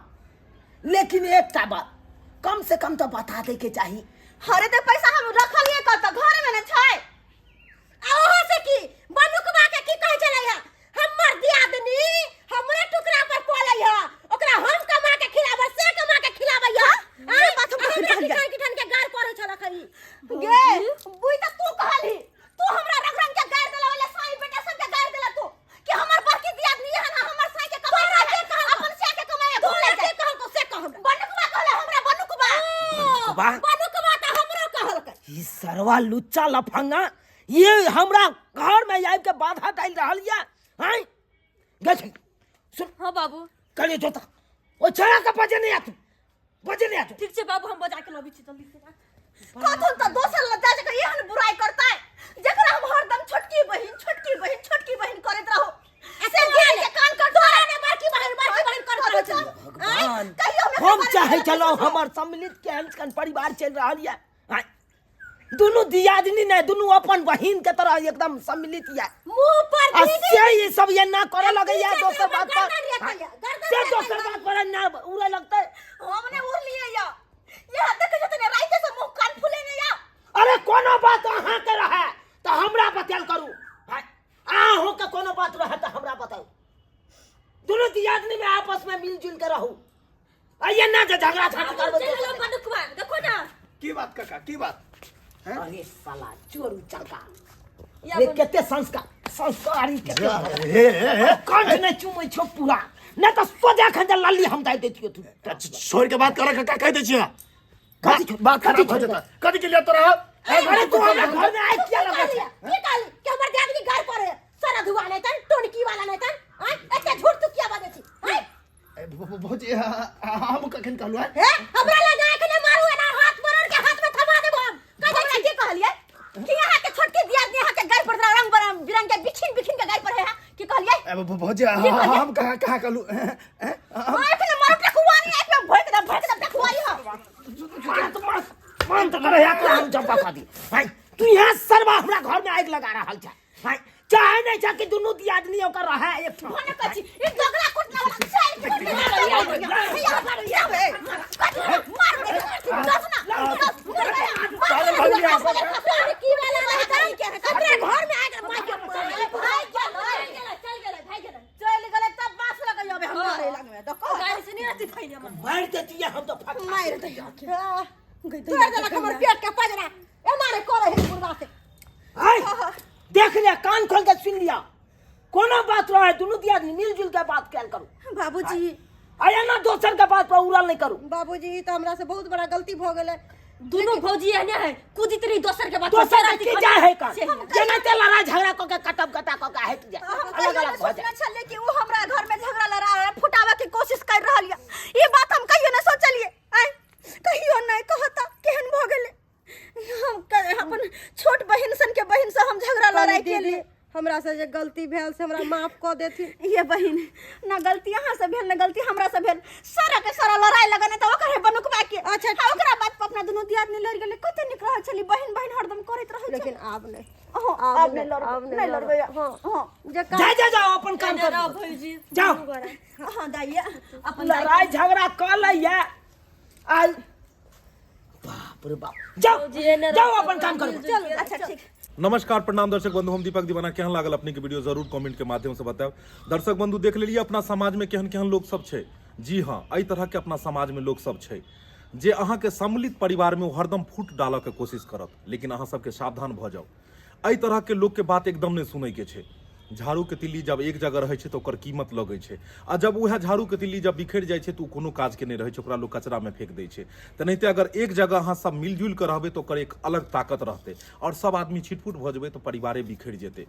लेकिन एकटा बात कम से कम तऽ बता दैके चाही। अरे तऽ पैसा हम रखलियै कतऽ? घरे में ने छै। आ ओहो से की बनुकबा के की कहै छलै हँ? हमर दियादनी हमरे टुकड़ा पर पलै हँ, ओकरा हम कमा के खिलाबै से कमा के खिलाबै हँ? ई बात हम कखन हमरा कहलियै? किठान किठान के गार पड़ै छल अखन। गे बुझ तऽ तू कहलही, तू हमरा रंग रंग के गारि देला, वाला साई बेटा सबके गारि देला तू कि हमर बड़की दियादनी यहाँ ना हमर साई के कमाई खाय, अपन साई के कमाई घूम तोरा ले के जाय। कहलको से कह हमरा। बनुकबा कहले हमरा, बनुकबा। बा। बनुकबा तऽ हमरो कहलकै। ई सरवा लुच्चा लफंगा ये हमरा घर में आबि के बाधा डालि रहल ये। आँय गे छै, सुन। हाँ बाबू। करियो जोता ओ छोड़ा के बजे नहीं आतू, बजे नहीं आतू। ठीक छै बाबू, हम बजा के लबी छी जल्दी से। कथन तऽ दोसर लज्जा जकर एहन बुराई करतै, जकरा हम हरदम छोटकी बहिन छोटकी बहिन छोटकी बहिन करैत रहू, से जाय के कान कट। तोरा ने बड़की बहिन बड़की बहिन करैत रहै छली। भगवान, कहियो हम हम एकर चाहे बारे में चलो सोचलहुँ? हमर सम्मिलित केहन केहन परिवार चलि रहल ये। आँय, दुनू दियादनी ने दुनू अपन बहिन के तरह एकदम सम्मिलित ये। मुंह पर आ दीदी से ई सब ये ना करे लगैया पीछे दोसर से बात पर। गर्दन ये कहिया, गर्दन से ये दोसर कहिया। बात पर ना उड़े लगतै। हम ने उड़लियै या यहाँ देखे छथिन राइते से मुंह कान फूले ने या। अरे कोनो बात अहाँ के रहे तऽ हमरा बतायल करू। आँय, अहाँ के कोनो बात रहे तऽ हमरा बताउ। दुनू दियादनी में आपस में मिलजुल के रहू, आ ये ना जे झगड़ा झाटी करबै चलि दोसर गेलौ बनुकबा, देखो ना। की बात काका, की बात? के। अरे साला चोर उचलका या रे, कते संस्कार संस्कारी कते। हे हे हे, कंठ नहि चुमै छौ पूरा, नहि तऽ सोझा खंजर लल्ली हम दाइ दैतियौ तू। छोड़ के बात कर काका, कहि दै छियै। कथी छोड़- बात कथी खराब भऽ छोड़? जेतै। कथी के लिए तोरा? अरे तू हमरा घर में आइ किया की लगै कहली? छै? की कहली कि हमर दियादनी घर पर है सारा धुआ नहीं तन टोनकी वाला नहीं तन? आँय, एते झूठ तू किया बाजै छी? आँय? भौजी, हम कखन कहलहुँ है? हे, हमरा लग आँख ने मारू, एना हाथ मरोड़ के हाथ में थमा देबो हम। कहि दै हमरा छी। की कहलियै कि यहाँ के छोटकी दियादनी यहाँ के गाय पर रंग बरंग बिरंग के बिखिन बिखिन के गाय पर है? की कहलियै? भौजी, हम कहाँ कहाँ कहलहुँ? आँख ने मारू, टकुआरी आँख में भोंक दे, भोंक दे टकुआरी हो। मार तो मार, मार तो करे या तो हम जंपा खा दी। भाई तू यहाँ सरवा हमरा घर में आग लगा रहल छै। भाई चाहे नहीं चाहे कि दुनू दियादनी ओकर रहे एक ठाम। भने कहै छी ई दोगला कुटना वाला चाल कुटना वाला या बे मार दे, दस ना दस मर गया। टोनकी वाला नहीं तन हमरा घर में आके मार के भाई गेलै, चल गेलै, भाइ गेलै। चलि गेलै तब बाँस लगैयो बे हम मारे लगमे देखो। गाड़ी से नहीं रहती भाई हमर। मार देती है हम तो फट मारि दैयो। तोड़ देलक हमर। हमर पेट के पजरा ए मारे करे है बुढ़वा से। आय, देख लिया, कान खोल के सुन लिया, कोनो बात रहे दुनू दियादनी मिलजुल के बात कैल करू। बाबूजी आया ना दोसर के बात पर उड़ल नहीं करू। बाबूजी ई तो हमरा से बहुत बड़ा गलती भ गेलै। दुनू भौजी एहने है, कुदित रही दोसर के बात पर, दोसर सारा के की दिन जाय है का से हम जेना ते लड़ाई झगड़ा क के कटब कटा क के हटि जाय, हम अलग कहियो अलग नहीं भऽ जाय। सोचने छलियै कि उ हमरा घर में झगड़ा लड़ा फुटावे के कोशिश कर रहल या, ई बात हम कहियो नहीं सोचलियै। आय कहियो नहीं कहता केहन भऽ गेलै। हम अपन छोट बहिन सन के बहिन से हम झगड़ा लड़ाई के दीदी लिए। हमरा से जे गलती भेल से हमरा माफ कऽ देथिन। ये बहिन ना गलती अहाँ से भेल ना गलती हमरा से भेल, सारा के सारा लड़ाई लगने तऽ ओकरे बनुकबा के। अच्छा। आ ओकरा बात पर अपना दुनू दियादनी लड़ गेलै, कते नीक रहल छली बहिन बहिन हरदम करैत रहै छली। लेकिन आब नहीं, अहाँ आब आब नहि, नहि लड़बै, आब नहि नहि लड़बै। लड़बै। हँ जे काम जा जा जाओ अपन काम एने रह करू, भौजी जाओ। हँ दाइया अपन दाइ लड़ाई झगड़ा कऽ लैया आ बाप रे बाप, जाओ भौजी एने जाओ रह, अपन काम करू। चल अच्छा ठीक। नमस्कार प्रणाम दर्शक बंधु, हम दीपक दीवाना। केहन लागल अपने के वीडियो जरूर कमेंट के माध्यम से बतायब। दर्शक बंधु देख लेलिए अपना समाज में केहन केहन लोग सब छै। जी हाँ, एहि तरह के अपना समाज में लोग सब छै जे अहाँ के सम्मिलित परिवार में हरदम फूट डालऽ के कोशिश करत, लेकिन अहाँ सबके सावधान भऽ जाउ। एहि तरह के लोग के बात एकदम नहीं सुनै के छै। झाड़ू के तिल्ली जब एक जगह रहै छै तऽ ओकर कीमत लगै छै, आ जब उएह झाड़ू के तिल्ली जब बिखरि जाइ छै तऽ ओ कोनो काज के नहि रहै छै, ओकरा लोग कचरा में फेंक दै छै। तेनाहिते अगर एक जगह अहाँ सब मिलजुल कऽ रहबै तऽ ओकर एक अलग ताकत रहतै, आओर सब आदमी छिटफुट भऽ जेबै तऽ परिवारे बिखरि जेतै।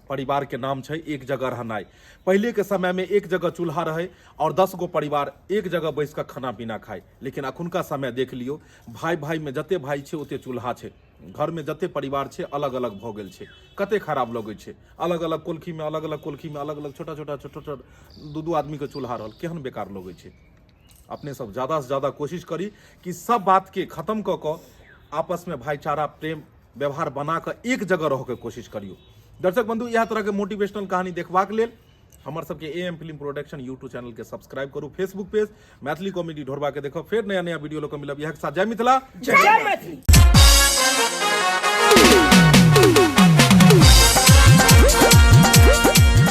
परिवार के नाम छै एक जगह रहनाइ। पहिले के समय में एक जगह चूल्हा रहै और 10 गो परिवार एक जगह बैस कऽ खाना पीना खाय, लेकिन अखुनका समय देख लियौ, भाई भाई में जते भाई छै ओते चूल्हा छै, घर में जते परिवार छै अलग अलग भऽ गेल छै। कते खराब लगै छै, अलग अलग कोलखी में, अलग अलग कोलखी में, अलग अलग छोटा छोटा छोटा छोटा दू दू आदमी के चूल्हा रहल, केहन बेकार लगै छै। अपने सब ज्यादा से ज्यादा कोशिश करी कि सब बात के खत्म कऽ कऽ आपस में भाईचारा प्रेम व्यवहार बना कऽ एक जगह रह के कोशिश करियौ। दर्शक बंधु, इएह तरह के मोटिवेशनल कहानी देखबाक लेल हमर सबके A M film production YouTube channel के सब्सक्राइब करू, फेसबुक पेज मैथिली कॉमेडी ढोरबा के देखब। फेर नया नया वीडियो लऽ कऽ मिलब। इएह के साथ जय मिथिला, जय मैथिली।